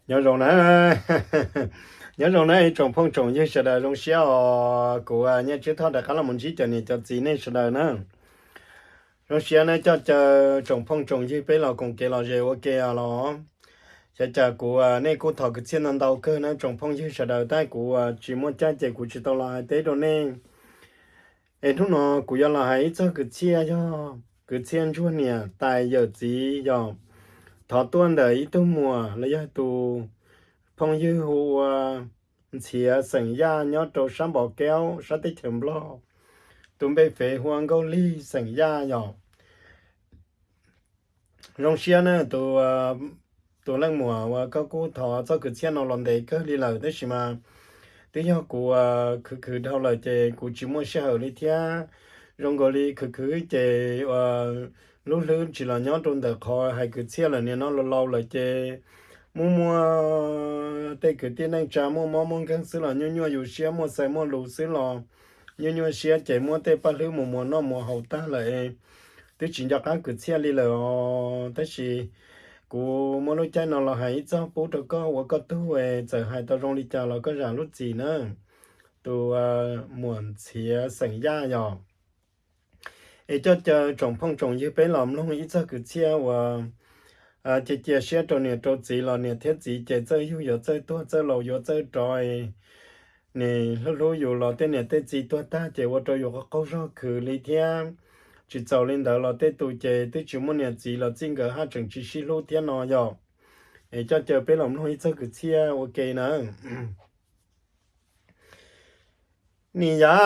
Nyob zoo na, nyob zoo na ib tsoom phooj tsoom ywg sawv daws, zoo siab os kuv Nyiaj Tswb Thoj rov qab los mus ntsib cov niam cov txiv nej sawv daws na. Zoo siab na coj caw tsoom phooj tsoom ywg peb los koom kev lom zem ua ke os los. Xyov cas kuv nej kuj thov kwv txhiaj ntau ntau kawg na tsoom phooj ywg sawv daws, tab kuv tsis muaj caij ces kuv tsis tau los hais teb rau nej. Es hnub no kuv yuav los hais ib txog kwv txhiaj, yog kwv txhiaj ntsuag niam tais yawm txiv yog thov tuaj ntawm ib tug muam los yog tus phooj ywg hu ua Ntxhiav xeem Yaj nyob rau sab Npov Keub sab teb chaws Nplog. Tus npe fev hu ua Nkauj Lig xeem Yaj yog. Zoo siab na tus leej muam uas koj kuj thov txoj kwv txhiaj no los ntev kawg li lawm, tab sis mas twb yog kuv khwv khwv dhau lawm ces kuv tsis muaj sij hawm li thiab. Zoo nkaus li khwv khwv ces lub hlwb tsis los nyob rau ntawm qhov hais kwv txhiaj lawm, nim no laus laus lawm ces muaj muaj tej kwv tij neej tsa muaj mob muaj nkeeg xwb los nyuaj nyuaj yus siab, muaj xaiv muaj lus xwb los nyuaj nyuaj siab ces muab tej paj hlwb mus muas noj muas haus tag lawm, twb tsis nco qab kwv txhiaj li lawm os. Tab sis kuv muab lub caij no los hais ib txog pub rau koj ua koj tug, txawm hais tau zoo li cas los koj zam lub txim na. Tus muam Ntxhiav xeem Yaj yog. Es coj caw tsoom phooj tsoom ywg peb los mloog ib txog kwv txhiaj uas cia cia siab rau niam rau txiv los niam thiab txiv ces txawj yug yuav txawj tuag, txawj laus yuav txawj rov. Nim hlub hlub yus los tej niam tej txiv tuag tag ces ua rau yus qaug zog khwv li thiab. Tsis txaus li ntawd los tej tus ces twb tsis muaj niam txiv los txij nkawm haj tseem tsis sib hlub thiab no yog. Es coj caw peb los mloog ib txog kwv txhiaj ua ke na. Nim yog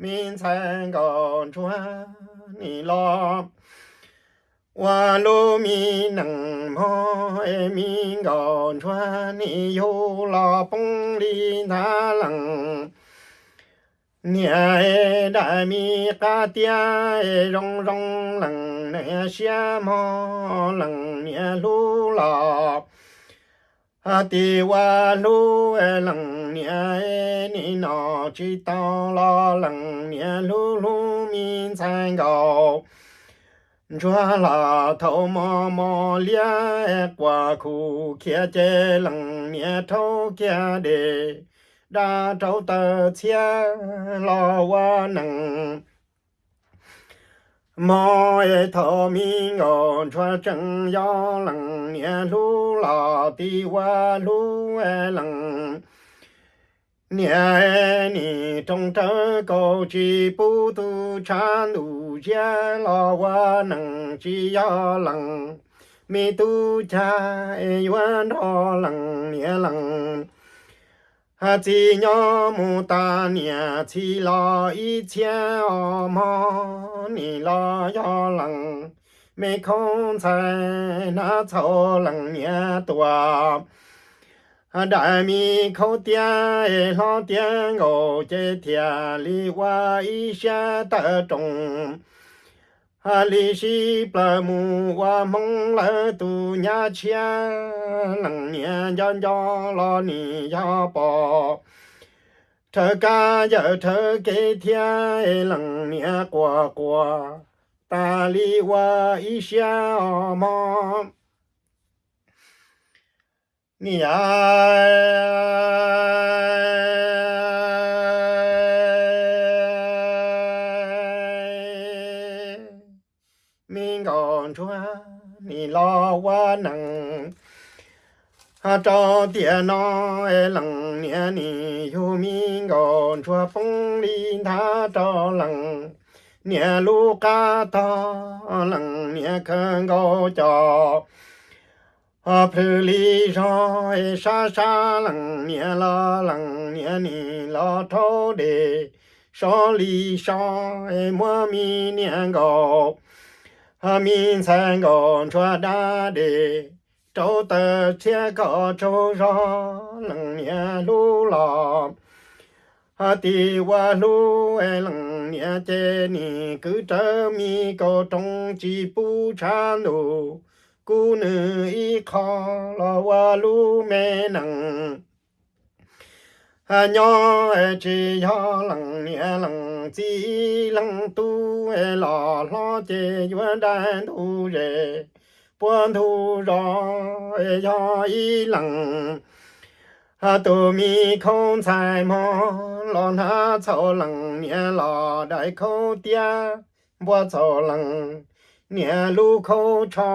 me ntxhais nkauj ntsuag nim los ua lub me nees mog, es me nkauj ntsuag nim yug los poob li nthav lees. Niam es daim me qab tiab es zoo zoo lees, niam siab mog lees niam hlub los. Hais tias ua hlub lees niam es nim no tsis tau los lees niam hlub hlub me ntxhais nkauj ntsuag los thaum mos mos liab es quas khuv khiav ces lees niam rhaub kiag dej dab rau taw txhiab los ua nees mog. Es thaum me nkauj ntsuag tseem yog lees niam hlub los tias ua hlub lees niam es nim roos rawv kaum tsis pub tus tshav ntuj ziab los ua nees tsis yog lees me tub cag es yuav nrog lees niam lees. Hais txiv nyob mus tas niam txhij los ib txhiab os mog, nim los yog lees me khaub ntxhais hnav txhaum lees niam tuaj. Daim me khaub tiab es hlob tiab nkaus ces thiaj li ua ib siab tawm roos. Hais li sib plaws mus ua hmoob lawv tus nyab tshiab, lees niam nco nco los nim yog pom rhawv kab yawm rhawv kev thiab, lees niam quas quas tas li ua ib siab os mog. Niam me nkauj ntsuag nim los ua nees rau tiam no, lees niam nim yug me nkauj ntsuag poob li nthav rau lees niam lub qab tog, lees niam khaws nkaus cov plhws li zog sab sab lees niam los, lees niam nim los rhaub dej so li so muab me niam nkauj, me ntxhais nkauj ntsuag dab dej rau taw txhiab kom tsaug zog lees niam hlub los. Hais tias ua hlub lees niam ces nim kwv rawv me kaum roos tsis pub tshav ntuj kub nws ib qho los ua lub me nees nyob tsis yog lees niam lees Txiv ib leeg tub los hlob ces yuav dai ntug zes puag ntug zos. Yog ib leeg tus me khaub ntxhais mog los hnav txhaum lees, niam los dai khaub tiab npua txhaum lees, niam lub khaub tsho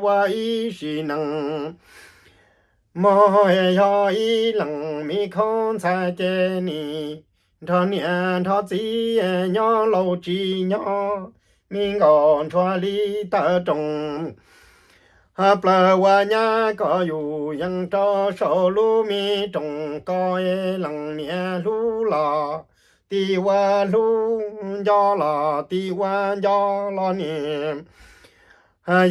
ua ib sim nees. Mog yog ib leeg me khaub ntxhais ces nim nrog niam nrog txiv nyob laus tsis nyob, me nkaus ntshua li taw roos. Plaws ua nyab kom yus yees rau saum lub me roos ko. Lees niam hlub los tim ua hlub, nco los tim ua nco los nim.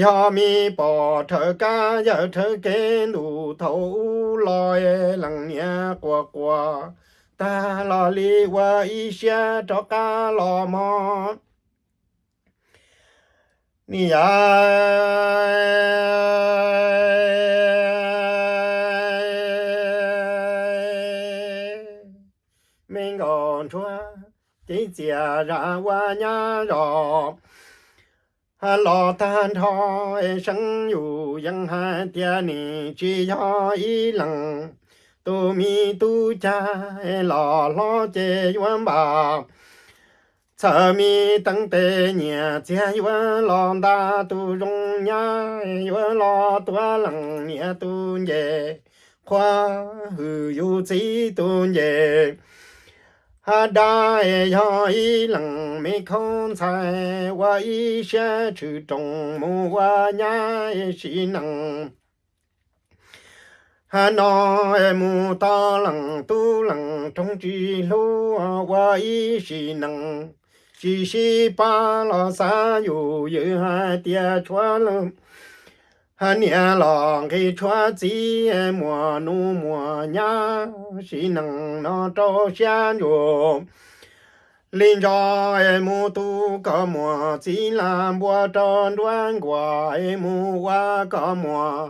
Yog me pom rhawv kab yawm rhawv kev ntuj thaum ub los, lees niam quas quas tag los li ua ib siab rov qab los mog. Niam yau, me nkaus ntshua cev txias zam ua nyab zos los tag nrho. Seev yus yees hais tias nim tsis yog ib leeg tus me tub cag los hlob ces yuav npam txhawm me teev tes nyiam txiag yuav los nta tus zoo nyab, yuav los tuav lees niam tus nce qhuav hwm yus txiv tus nce. Hab dab yog ib leeg me khaub ntxhais ua ib siab tshwm roos mus ua nyab sim nees. Hab no mus tau lees tub lees roog tsis hlub ua ib sim nees, tsis sib pab los xav yus ywm hais tias tshuav lwm. Hab niam los nqis tshuav txiv muas nus muas nyab sim nees no rau siab ntsuas li ntso. Mus tu kos muas txiv lam npua rau nruab nkuas, mus ua kos muas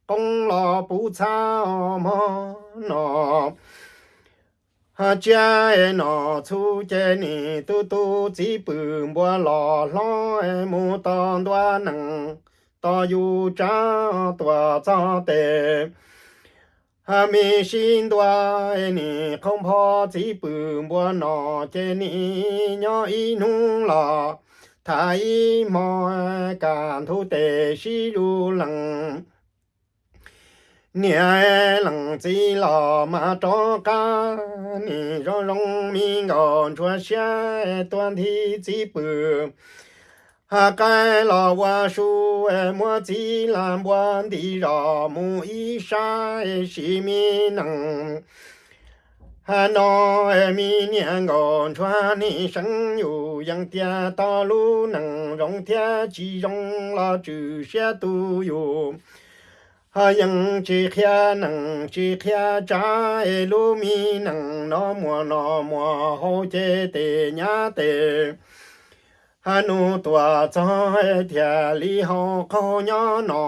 qoob los puv txhab mog no. Hab tsiab nom txhu ces nim tu tu txiv pwm npua los hlob mus tos ntua nees, tos yus tsav tuam txog tes. Hab me sib ntua nim qhau npho txiv pwm npua no ces nim nyob ib hnub los tham ib hmo, kam nthuv tes sib zug lees. Niam lees txiv los mas rov qab nim zoo zoo, me nkaus ntshua siab tuaj nthi txiv pwm. Hab qaib los ua su, muab txiv lam npua nti zos mus ib sab sim me nees. Hab no me niam nkaus ntshua nim seev yus yees tias tau lub nees zoo thiab tsis zoo los tswm siab tu yus. Hab yees tsis qhia nees tsis qhia tsav, lub me nees no muas no muas haus ces tes nyab tes. Hab nus tuam txog thiaj li haus qaug nyob no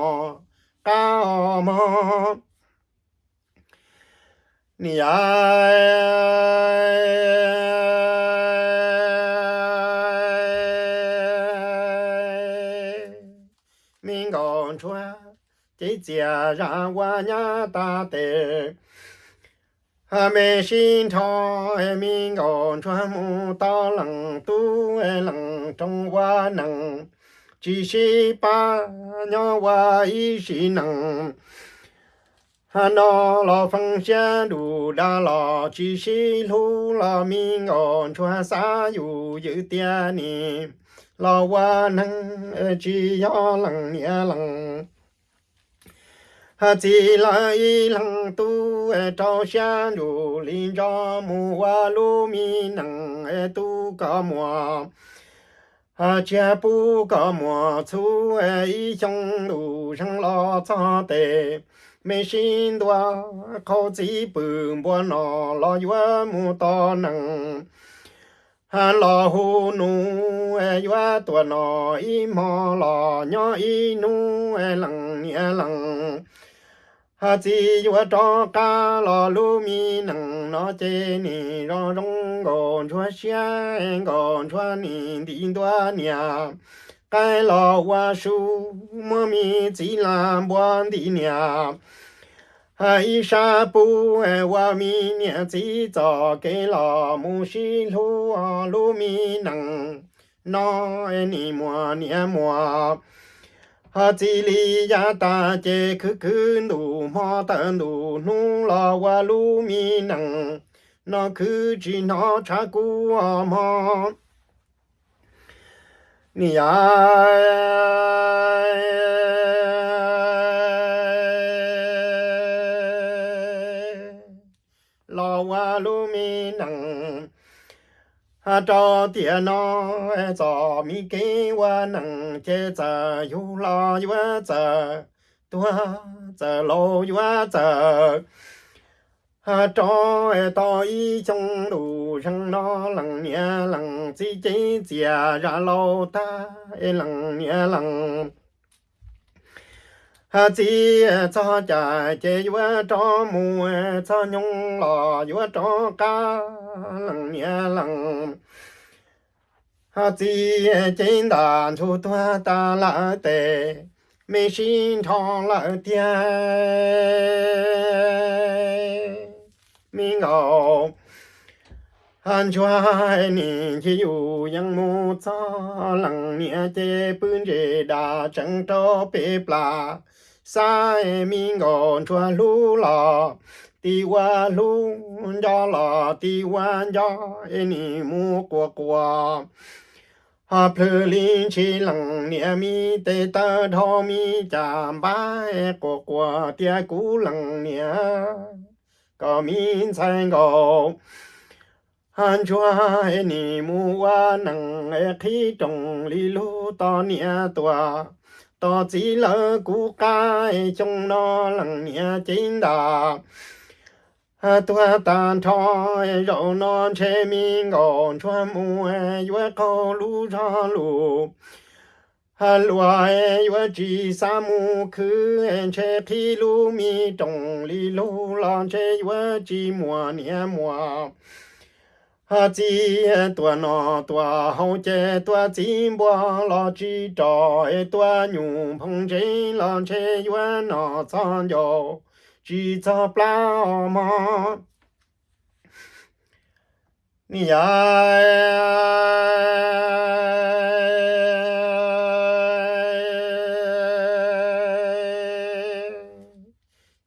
qab os mog. Niam yau, me nkaus ntshua cev txias zam ua nyab tas tes. Hab me sib nrho, me nkaus ntshua mus tau lees tub lees roog ua nees, tsis sib pab nyob ua ib sim nees. Hab no los feej siab ntuj dag los tsis sib hlub los, me nkaus ntshua xav yus ywm tias nim los ua neeg, tsis yog lees niam lees txiv lawv ib leeg tub, rau siab ntuj li ntso mus ua lub me nees tu kos muas. Hab tsiag pub kos muas txhub ib xyoo ntuj zeeg los txog tes, me sib ntua qhau txiv pwm npua no los yuav mus tos nees. Hab los hu nus yuav tuam no ib hmo los nyob ib hnub, lees niam lees txiv yuav rov qab los lub me nees no ces nim zoo zoo nkaus ntsuag siab, nkaus ntsuag nim nti ntua niam qaib los ua su, muab me txiv lam npua nti niam ib sab pub, ua me niam txiv txoj kev los mus sib hlub lub me nees no, nim muaj niam muaj txiv li yav tas ces khwv khwv ntuj hmo tawm ntuj hnub los ua lub me nees no khwv tsis hnov tshav kub hmo. Niam yau los ua lub me nees rau tiam no, txoj me kev ua nees ces txawm yug los yuav txawm tuag, txawm laus yuav txawm rov tau ib xyoo lus zeeg no lees niam lees txiv ceeb txias zam laus tag es lees niam lees txiv txog cai ces yuav rov mus, txog nyoog los yuav rov qab lees niam lees txiv ceeb ntas ntxhua tuag tas lawm tes me sib nrho lawm tiag. Me nkaus ntsuag nim nci yus yeej mus txog lees niam ces pw ntses das tsees rau pem plas xab, me nkaus ntsuag hlub los tim ua hlub, nco los tim ua nco, es nim mus quas quas ho plhws li ntshis lees niam me tes taw dhau me cas npab, quas quas tias kuv lees niam kom me ntxhais nkaus ntsuag, nim mus ua nees qhib roos li lug tos niam tuam tos txiv lawv kuv qab, xyoo no lees niam ceeb ntas tuag tag nrho, zaum no ntshe me nkaus ntsuag mus yuav qaug lub zog lus luag yuav tsis xav mus khwv, ntshe qhib lub me roos li lug los ntshe yuav tsis muaj niam muaj txiv, tuaj noj tuaj haus ces tuaj txiv npua los tsis rov, tuaj nyuj nphoo ntsev los ntshe yuav noj txog ncauj tsis txog plab os mog. Niam yau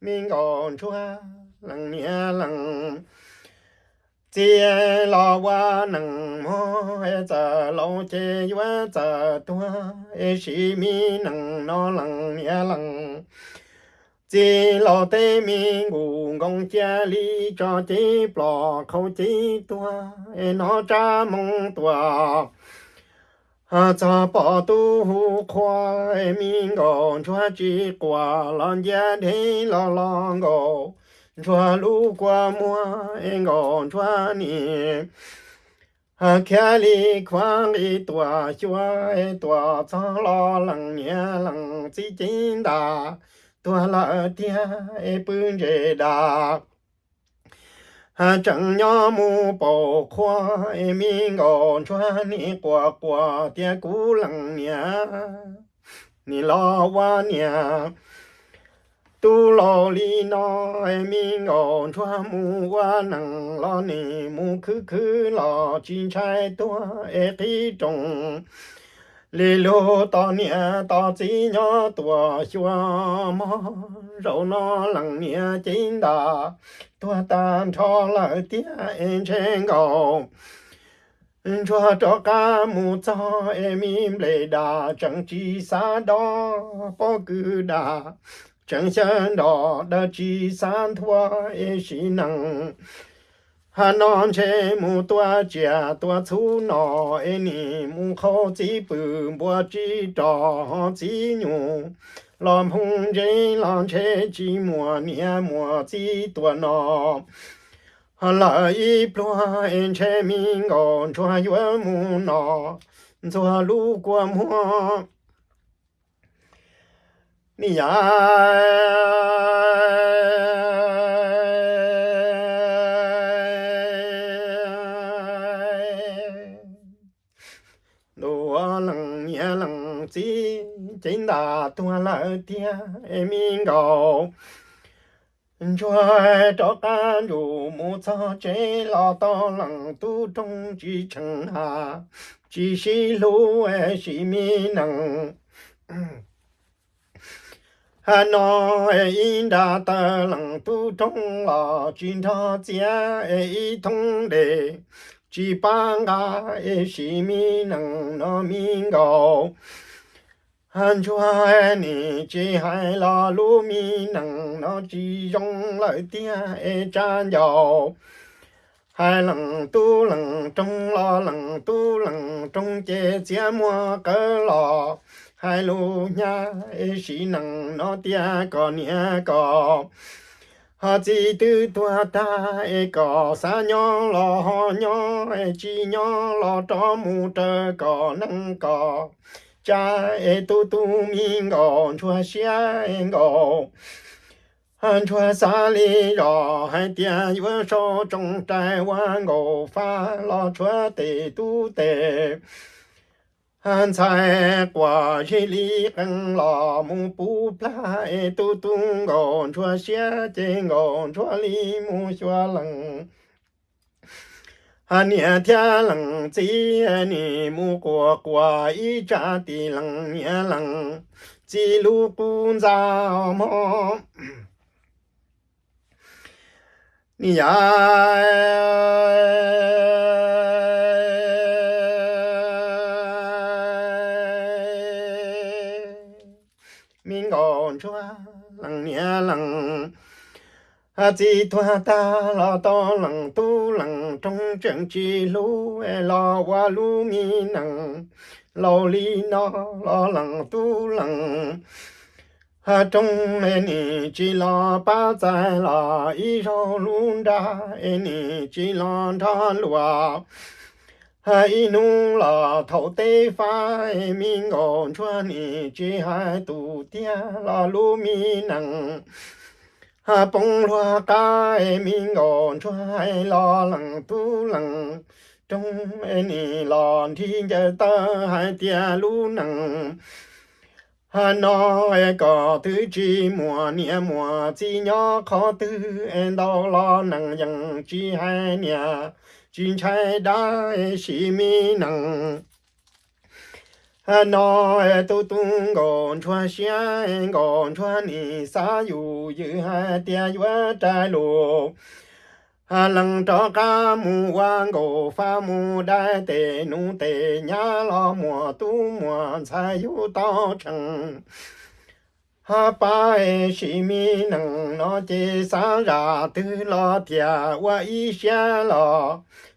me nkaus ntsuag lees niam lees txiv los ua nees mog, txawm laus ces yuav txawm tuag, es sim me nees no lees niam lees txiv laus teb me nkus nkoos cia li tso cev plos qhau cev tuag, es hnov tsab moo tuaj txog pom tub hu qhua, es me nkaus ntsuag tsis quas los ncia dhev los los nkaus ntsuag lub kua muag, es nkaus ntsuag nim khiav li khuav nqis tuaj xyuas, es tuaj txog los lees niam lees txiv ceeb ntas tuag lawm tiag, es pw ntses das tseem nyob mus paum qhua, es me nkaus ntsuag nim quas quas tias kuv lees niam, nim los ua niam tub laus li no, es me nkaus ntsuag mus ua nees los nim mus khwv khwv los tsis ntshai tuag, es qhib roos li lug tos niam tos txiv nyob tuaj xyuas mog, zaum no lees niam ceeb ntas tuag tag nrho lawm tiag, es ntshe nkaus ntsuag rov qab mus txog, es me nplej das tseem tsis xav dob, pob kws das tseem xyaw nrov, dawb tsis xav nthuav, es sim nees ha no ntshe mus tua tsiaj tua txhuv no, es nim mus qhau txiv pw npua tsis rov, ho txiv nyuj los nphoo ntsev los ntshe tsis muaj niam muaj txiv tuaj noj lawm ib pluag, es ntshe me nkaus ntsuag yuav mus noj ntxuag lub kua muag. Niam yau ntuj lees niam lees txiv, cev ntaj tuag lawm tiag es me nkaus ntsuag rov qab ntsum mus txog tsev los tau lees tub roog tsis tshee has, tsis sib hlub es sim me nees. Hab no es ib nra taw lees tub roog los tsis nrog txiav es ib thoob des tsis pab nqa es sim me nees no me nkaus. Hab ntsuag nim tsis hais los lub me nees no tsis zoo lawm tiag es tsa ncaus. Hais lees tub lees roog los lees tub lees roog ces txiav muag qawv los hais lus hnyav es sim nees no tias kom niam kom ho txiv twb tuag tag es kom xav nyob los ho nyob es tsis nyob los rov mus raws kom neeg kom tsa es tub tub me nkaus ntsuag siab es nkaus. Ntsuag xav li zos hais tias yuav sau tsoos rais ua nkaus fab los tshuav tes tub tes ntxhais quas zig li qee los mus puv plag es tub tub nkaus ntsuag siab ces nkaus ntsuag li mus xyuas lees. Hab niam thiab lees txiv nim mus quas quas ib tsam tim lees niam lees txiv lub qub ntxa mog. Niam me nkaus ntsuag lees niam lees txiv tuag tag los tau lees tub lees roog tseem tsis hlub es los ua lub me nees laus li no los lees tub lees roog es nim tsis los pab txais los ib zaug lub nra es nim tsis los nrog luag ib hnub los thaum teb fab es me nkaus ntsuag nim tsis hais tus tiag los lub me nees poob luag qab es me nkaus ntsuag hais los lees tub lees roog es nim los nrig ncaws taw hais tias lub nees hab no es kom twb tsis muaj niam muaj txiv nyob qhov twg es ntau los nees yees tsis hais niam tsis ntshai dab es sim me nees. Hab no es tub tub nkaus ntsuag siab es nkaus ntsuag nim xav yus ywm hais tias yuav rais lus lees rov qab mus ua nkaus fab mus dai tes nus tes nyab los muaj tub muaj ntxhais yug tau tshee hab pab es sim me nees no ces xav zam twg los thiaj ua ib siab los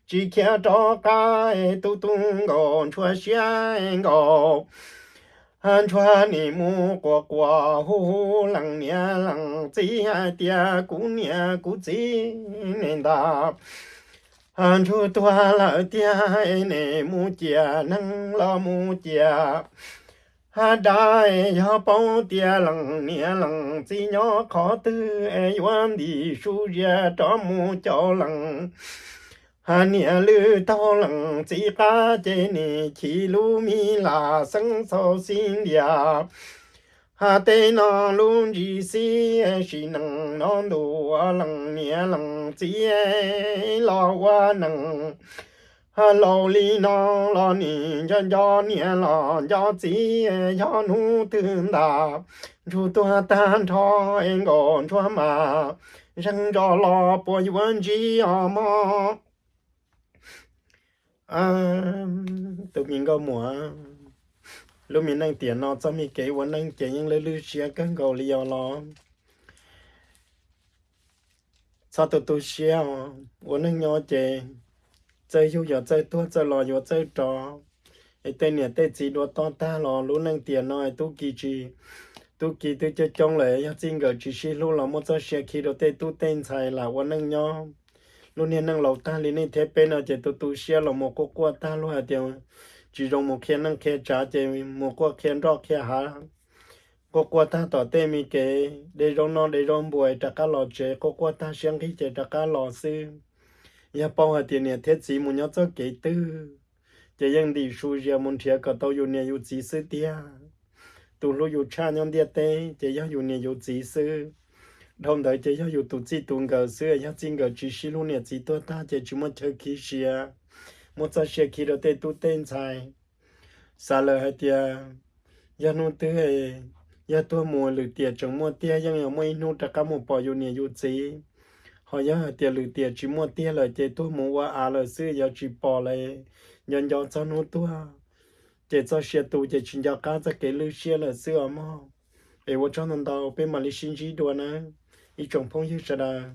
tsis khiav rov qab es tub tub nkaus ntsuag siab nkaus. Ntsuag nim mus quas quas hu hu lees niam lees txiv hais tias kuv niam kuv txiv ne ntag, ntsuag tuag lawm tiag es nim mus cia neeg los mus cia hab dab es yog paub tias lees niam lees txiv nyob qhov twg es yuav ntim su zias rov mus caum lees. Hab niam lwj taug lees txiv qab ces nim chim lub mi las xeeb txhau xib ntias. Hab tej no lub ntsis xib sim nees no ntuas lees niam lees txiv los ua nees. Hab laus li no los nim nco nco niam los nco txiv, yog hnub twg ntag ntsuag tuag tag nrho es nkaus ntsuag mas zeeg ntso los puas yuav ntsib os mog. Tus me nkauj muam, lub me neej tiam no txoj me kev ua neej ces yeej lwj lwj siab kawg nkaus li os los. Txhob tu tu siab os, ua neej nyob ces txawj yug yuav txawj tuag, txawj los yuav txawj rov. Es tej niam tej txiv dua toj tag los lub neej tiam no es tub ki tsis, tub ki twb coob coob lawm, yog txij nkawm tsis sib hlub los muaj txoj sia khi rau tej tub tej ntxhais lam ua neej nyob. Lub niag neej laus tag li nej thiab peb no ces tu tu siab los mus quaj quaj tag, luag hais tias tsis zoo mus qhia neej qhia tsav ces mus quaj qhia nroj qhia hav, quaj quaj tag tom tej me kev de zaub noj de zaub npua rov qab los tsev, quaj quaj tag siab nqig ces rov qab los xwb. Yog paub hais tias niam thiab txiv mus nyob txoj kev twg, ces yeej ntim su zias mus nrhiav kom tau yus niam yus txiv xwb tiag. Tus hlub yus tshaj nyob ntiaj teb ces yog yus niam yus txiv xwb. Dhau ntawd ces yog yus tus txij tus nkawm xwb, yog txij nkawm tsis sib hlub niam txiv tuag tag ces tsis muaj chaw khi sia, muaj txoj sia khi rau tej tub tej ntxhais. Xav lawm hais tias yog hnub twg yog tuag mus lwm tiam tseem muaj tiag yeej yuav muaj ib hnub rov qab mus pom yus niam yus txiv. Ho yog hais tias lwm tiam tsis muaj tiag lawm ces tuag mus ua av lawm xwb yuav tsis pom lawm. Nco nco txog hnub tuag ces txoj sia tu ces tsis nco qab txoj kev lwj siab lawm xwb os mog. Es ua tsaug ntau ntau, peb mam li sib ntsib dua nawb ib tsoom phooj ywg sawv daws.